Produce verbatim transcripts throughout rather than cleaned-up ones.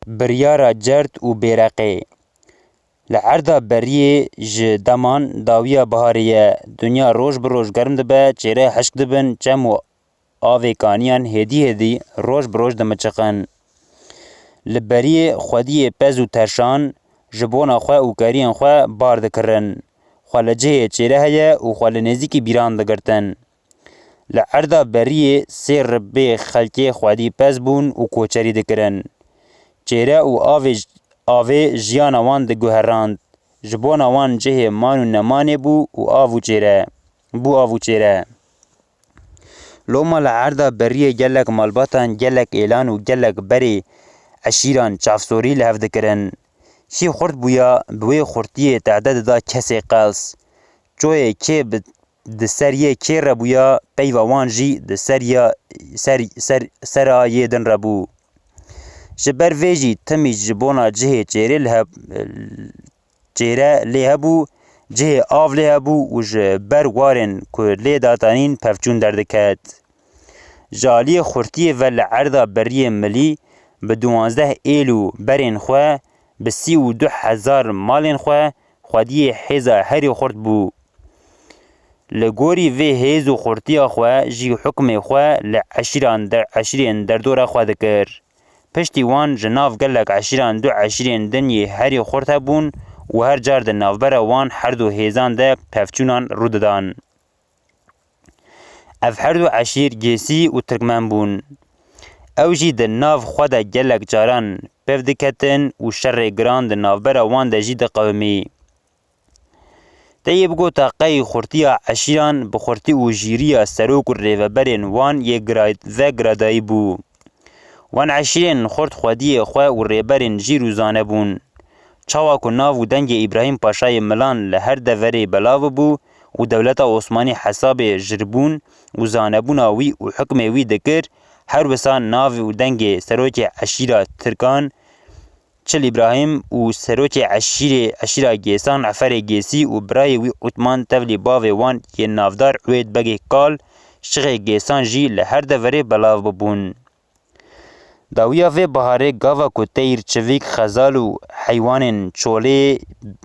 Biryara cert û bêreqê. Li erda beriyê ji deman dawiya biharê ye. Dinya roj bi roj germ dibe, çêre hişk dibin, çem û avê kaniyan hêdî hêdî roj bi roj dimiçiqin. Li beriyê xwediyê pez û terşan ji bona xwe û keriyên xwe bar dikirin. Xwe li cihê çêre heye û xwe li nêzîkî bîran digirtin. Li erda beriyê sê ribê xelkê xwedî pez bûn û koçerî dikirin. Çêre û avê, avê jiyana wan diguherand. Ji bona wan cihê man û nemanê bû û av û çêre, bû av û çêre. Loma li erda beriyê gelek malbatan, gelek êlan û gelek berê eşîran çavsorî li hev dikirin. Kî xurt bûya, bi wê xurtiyê tehde dida kesê qels. Çoyê kê bi, di ser yê kê re bûya, peyva wan jî di ser ya, ser, ser, sera yê din re bû. Ji ber vê jî timî ji bona cihê çêrê li hev, çêre lê hebû, cihê av lê hebû û ji ber warên ku lê datanîn pevçûn derdiket. Ji aliyê xurtiyê ve li erda beriyê milî bi duwazdeh êl û berên xwe, bi sî û du hezar malên xwe, xwediyê hêza herî xurt bû. Li gorî vê hêz û xurtiya xwe jî hukmê xwe li eşîran der-, eşîrên derdora xwe dikir. Piştî wan ji nav gelek eşîran du eşîrên din yê herî xurt hebûn û her car di navbera wan her du hêzan de pevçûnan rû didan. Ev her du eşîr Gêsî û Tirkmen bûn. Ew jî di nav xwe de gelek caran pêv diketin û şerê giran di navbera wan de jî diqewimî. Te yê bigota qey xurtiya eşîran bi xurtî û jîriya serok û rêveberên wan yê gira-, ve giradayî bû. Wan eşîrên xurt xwediyê xwe û rêberên jîr û zane bûn. Çawa ku nav û dengê Îbrahîm Paşayê Milan li her deverê belav bû û dewleta Osmanî hesabê jiribûn û zanebûna wî û hukmê wî dikir, her wisa nav û dengê serokê eşîra Tirkan, Çil Îbrahîm û serokê eşîrê, eşîra Gêsan Eferê Gêsî û birayê wî Utman tevlî bavê wan yê navdar Uwêd Begê Kal, şixê Gêsan jî li her deverê belav bibûn. Dawiya vê biharê gava ku teyr, çivîk, xezal û heywanên çolê,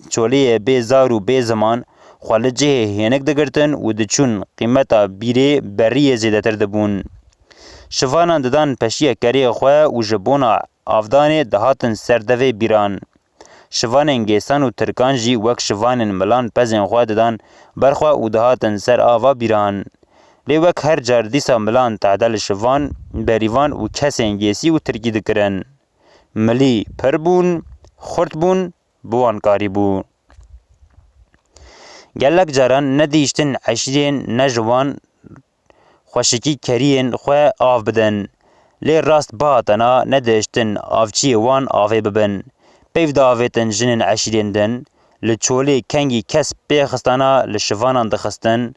çolê ye bê zar û bê ziman xwe li cihê hênik digirtin û diçûn, qîmeta bîrê beriyê zêdetir dibûn. Şivanan didan peşiya kerê xwe û ji bona avdanê dihatin ser devê bîran. Şivanên Gêsan û Tirkan jî wek şivanên Milan pezên xwe didan ber xwe û dihatin ser ava bîran. Lê wek her car dîsa Milan tehde li şivan, berîvan û kesên Gêsî û Tirkî dikirin. Milî pir bûn, xurt bûn, bi wan karî bû. Gelek caran nedihiştin eşîrên ne ji wan xweşikî keriyên xwe av bidin. Lê rast bihatana nedihiştin avçiyê wan avê bibin. Peyv diavêtin jinên eşîrên din, li çolê kengî kes pê xistana li şivanan dixistin.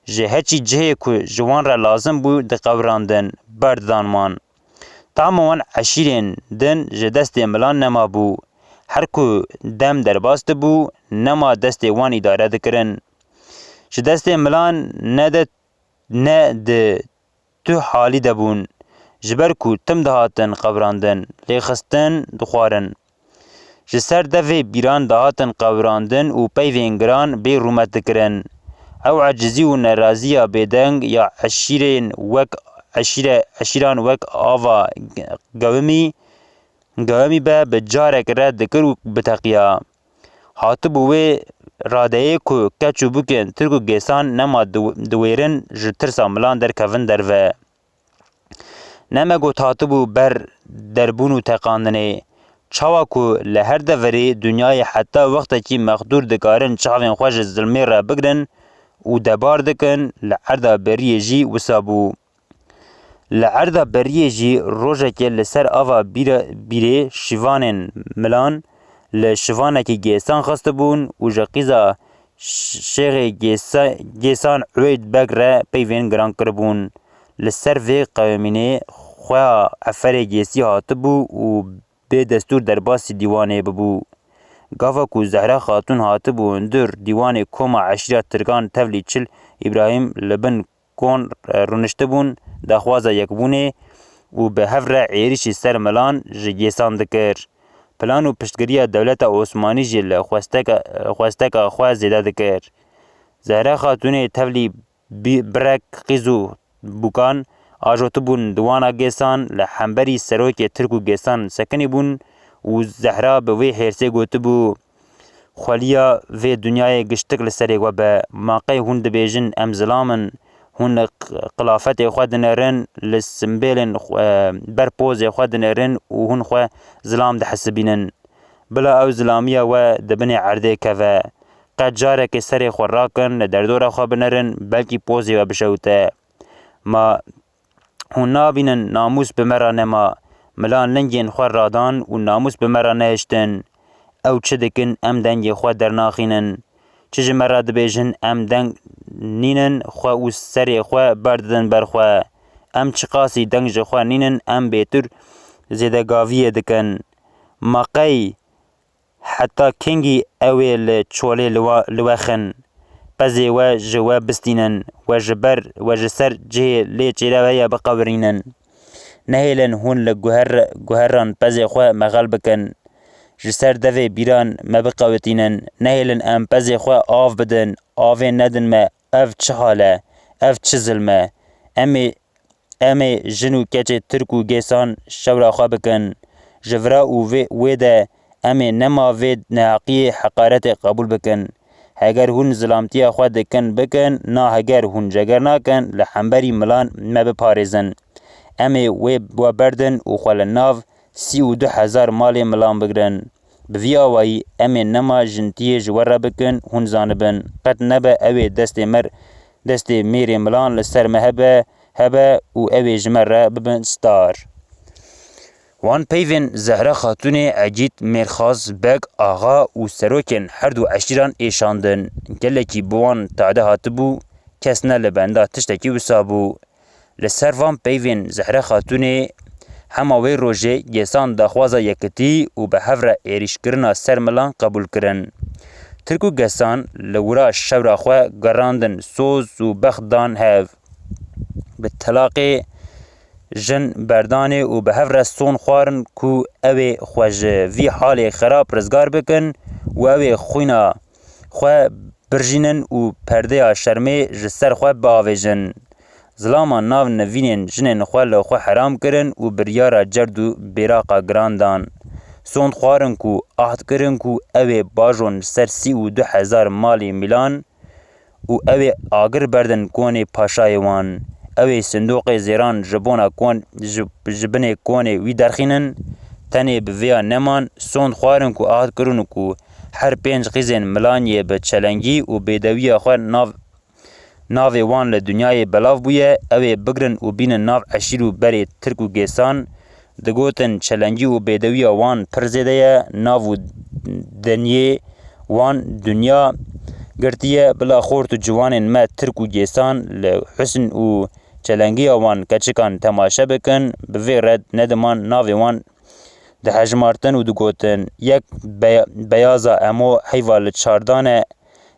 Ji heçî cihê ku ji wan re lazim bû diqewirandin, berdidan wan. Tahma wan eşîrên din ji destê Milan nemabû. Her ku dem derbas dibû, nema destê wan îdare dikirin. Ji destê Milan ne di, ne di tu halî de bûn. Ji ber ku tim dihatin qewirandin, lêxistin, dixwarin. Ji ser devê bîran dihatin qewirandin û peyvên giran bê rûmet dikirin. Ew ecizî û neraziya bêdeng ya eşîrên wek eşîre, eşîran wek ava gewimî, gewimî be bi carek red dikir û biteqiya. Hatibû wê radeyê ku keç û bûkên Tirk û Gêsan nema di-, diwêrin ji tirsa Milan derkevin derve. Ne me got hatibû ber derbûn û teqandinê. Çawa ku li her deverê dinyayê heta wextekî mexdûr dikarin çavên xwe ji zilmê re bigrin û debar dikin, li erda beriyê jî wisa bû. Li erda beriyê jî rojekê li ser ava bîre-, bîrê şivanên Milan li şivanekî Gêsan xistibûn û ji qîza ş-, şêxê Gêsa-, Gêsan Uweyd Beg re peyvên giran kiribûn. Li ser vê qewimînê xwea Eferê Gêsî hatibû û bê destûr derbasî dîwanê bibû. Gava ku Zehra Xatûn hatibû hundir dîwanê koma eşîra Tirkan tevlî Çil Îbrahîm li bin kon, e, rûniştibûn daxwaza yekbûnê û bi hev re êrîşî ser Milan ji Gêsan dikir. Plan û piştgiriya dewleta Osmanî jî li xwesteka, xwesteka xwe zêde dikir. Zehra Xatûnê tevlî bî-, birek qîz û bûkan ajotibûn di wana Gêsan, li hemberî serokê Tirk û Gêsan sekinîbûn û Zehra bi wê hêrsê gotibû, Xweliya vê dinyayê giştik li serê we be. Ma qey hûn dibêjin, em zilam in? Hûn li q-, qilafetê xwe dinêrin, li simbêlên xwe, ber pozê xwe dinêrin û hûn xwe zilam dihesibînin. Bila ew zilamiya we di binê erdê keve. Qet carekê serê xwe rakin, li derdora xwe binêrin, belkî pozê we bişewite. Ma hûn nabînin namûs bi me re nema? Milan lingên xwe radan û namûs bi me re nehiştin. Ew çi dikin, em dengê xwe dernaxînin. Çi ji me re dibêjin, em deng nînin, xwe û serê xwe berdidin ber xwe. Em çiqasî deng ji xwe nînin, em bêtir zêdegaviyê dikin. Ma qey heta kengî ew ê li çolê li we, li we xin? Pezê we ji we bistînin, we ji ber, we ji ser cihê lê çêre we ye biqewirînin. Nehêlin hûn li guher-, guheran pezê xwe mexel bikin. Ji ser devê bîran me biqewitînin. Nehêlin em pezê xwe av bidin, avê nedin me. Ev çi hal e? Ev çi zilm e? Em ê, em ê jin û keçê Tirk û Gêsan şewra xwe bikin. Ji vira û vê, wê de em ê nema vê neheqiyê, heqaretê qebûl bikin. Heger hûn zilamtiya xwe dikin bikin, na heger hûn ceger nakin, li hemberî Milan me biparêzin. Em ê wê we berdin û xwe li nav sî û du hezar malê Milan bigrin. Bi vî awayî em ê nema jintiyê ji we re bikin, hûn zanibin. Qet nebe ew ê destê me, destê mêrê Milan li ser me hebe, hebe û ew ê ji me re bibin star. Wan peyvên Zehra Xatûnê, Egît, Mêrxas, Beg, Axa û serokên her du eşîran êşandin. Gelekî bi wan tade hatibû, kes ne li benda tiştekî wisa bû. Li ser van peyvên Zehra Xatûnê hema wê rojê Gêsan daxwaza yekitî û bi hev re êrîşkirina ser Milan qebûl kirin. Tirk û Gêsan li wira şewra xwe gerandin soz û bext dan hev. Bi telaqê jin berdanê û bi hev re son xwarin ku ew ê xwe ji vî halê xerab rizgar bikin û ew ê xwîna xwe birjînin û perdeya şermê ji ser xwe biavêjin. Zilama nav nivînên jinên xwe li xwe heram kirin û biryara cerd û bêraqa giran dan. Sond xwarin ku ahd kirin ku ew ê bajon li ser sî û du hezar malê Mîlan û ew ê agir berdin konê paşayê wan. Ew ê sindoqê zêran ji bona kon, ji, ji binê konê wî derxînin. Tenê bi vêya neman, sond xwarin ku ahd kirin ku her pênc qîzên Milaniyê bi çelengî û bêdewiya xwe nav, navê wan li dinyayê belav bûye, ew ê bigrin û bînin nav eşîr û berê Tirk û Gêsan. Digotin, çelengî û bêdewiya wan pir zêde ye, nav û denyê wan dinya girtiye. Bila xort û ciwanên me Tirk û Gêsan li husn û çelengiya wan keçikan temaşe bikin, bi vê re nediman navê wan dihejmartin û digotin, yek Be-, Beyaza Emo heyva li çardan e,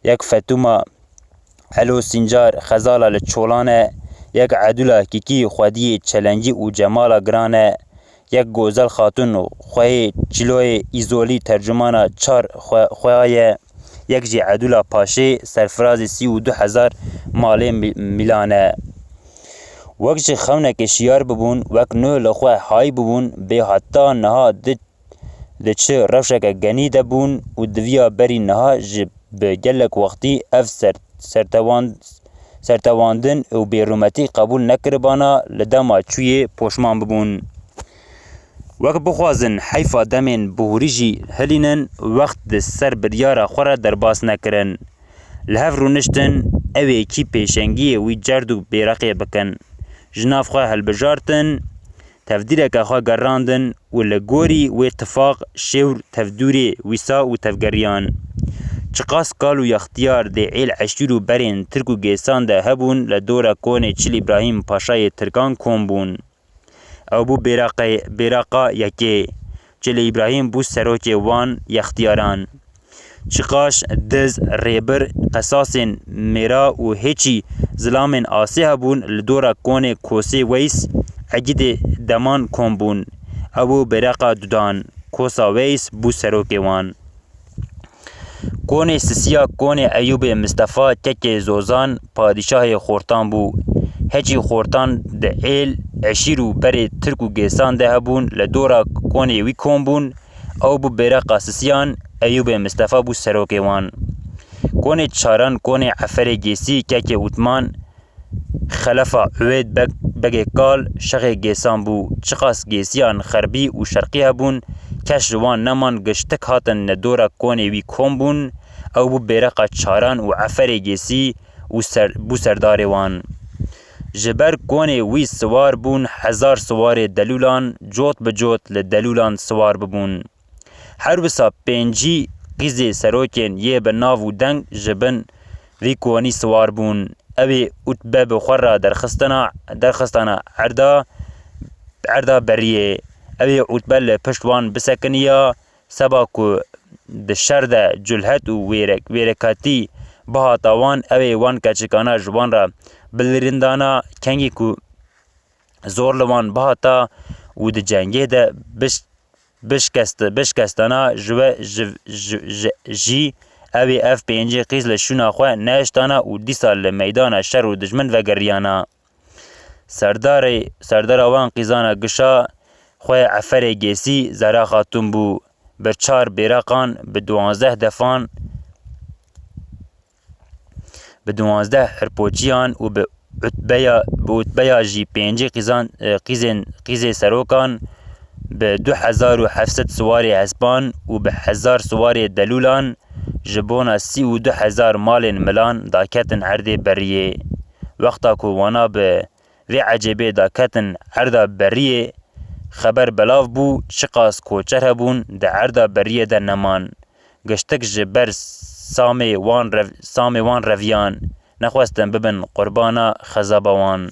yek Fetûma Elo Sîncar xezala li çolan e, yek Edûla Kîkî xwediyê çelengî û cemala giran e, yek Gozel Xatûn xweyê çîloyê Îzolî tercumana çar xwe-, xweya ye, yek jî Edûla Paşê serfirazê sî û du hezar malê Mî-, Mîlan e. Wek ji xewnekê şiyar bibûn, wek nuh li xwe hay bibûn, bê heta niha di, di çi rewşeke genî de bûn û diviya berî niha jî bi gelek wextî ev ser-, sertewan-, sertewandin û bêrûmetî qebûl nekiribana, li dema çûyê poşman bibûn. Wek bixwazin heyfa demên bihûrî jî hilînin, wext di ser biryara xwe re derbas nekirin. Li hev rûniştin, ew ê kî pêşengiyê wî cerd û bêreqê bikin. Ji nav xwe hilbijartin, tevdîreke xwe gerandin û li gorî wê tifaq, şêwr, tevdûrê wisa û tevgeriyan. Çiqas kal û yextiyar dê êl eşîr û berên Tirk û Gêsan de hebûn, li dora konê Çil Îbrahîm Paşayê Tirkan kom bûn. Ew bû bêraqe-, bêraqa yekê. Çilê Îbrahîm bû serokê wan yextiyaran. Çiqaş, diz, rêbir, qesasên mêra û hêçî zilamên asê hebûn li dora konê Kosê Weys, Egîdê Deman kom bûn. Ew û Bêreqa Dudan, Kosa Weys bû serokê wan. Konê Sisiya Konê Eyûbê Mistefa kekê Zozan padîşahê Xortan bû. Heçî Xortan di êl, eşîr û berê Tirk û Gêsan de hebûn, li dora konê wî kom bûn, ew bû Bêreqa Sisiyan, Eyûbê Mistefa bû serokê wan. Konê Çaran Konê Eferê Gêsî kekê Utman, Xelefa Uwêd Beg, Begê Kal, şexê Gêsan bû. Çiqas Gêsiyan xerbî û şerqî hebûn, kes ji wan neman, giştik hatin li dora konê wî kom bûn. Ew bû Bêreqa Çaran û Eferê Gêsî û ser, bû serdarê wan. Ji ber konê wî siwar bûn hezar siwarê delûlan, cot bi cot li delûlan siwar bibûn. Her wisa pêncî qîzê serokên yê bi nav û deng ji bin vî konî siwar bûn. Ew ê Utbe bi xwe re derxistina, derxistana erda, erda beriyê. Ew ê Utbe li pişt wan bisekiniya, seba ku di şer de culhet û wêrek-, wêrekatî bihata wan, ew ê wan keçikana ji wan re bilirindana, kengî ku zor li wan bihata û di cengê de biş-, bişkest-, bişkestana ji we, ji, ji, ji, jî ew ê ev pêncî qîz li şûna xwe nehiştana û dîsa li meydana şer û dijmin vegeriyana. Serdarê, serdara wan qîzana gişa xwe Eferê Gêsî Zehra Xatûn bû. Bi çar bêreqan, bi duwazdeh defan, bi duwazdeh hirpoçiyan û bi utbeya, bi utbeya jî pêncî qîzan, e, qîzên, qîzê serokan, bi du hezar û heft sed siwarê hespan û bi hezar siwarê delûlan ji bona sî û du hezar malên milan daketin erdê beriyê. Wexta ku wana bi vê ecêbê daketin erda beriyê, xeber belav bû, çiqas koçer hebûn di erda beriyê de neman. Giştik ji ber samê wan rev-, samê wan reviyan, nexwestin bibin qurbana xezaba wan.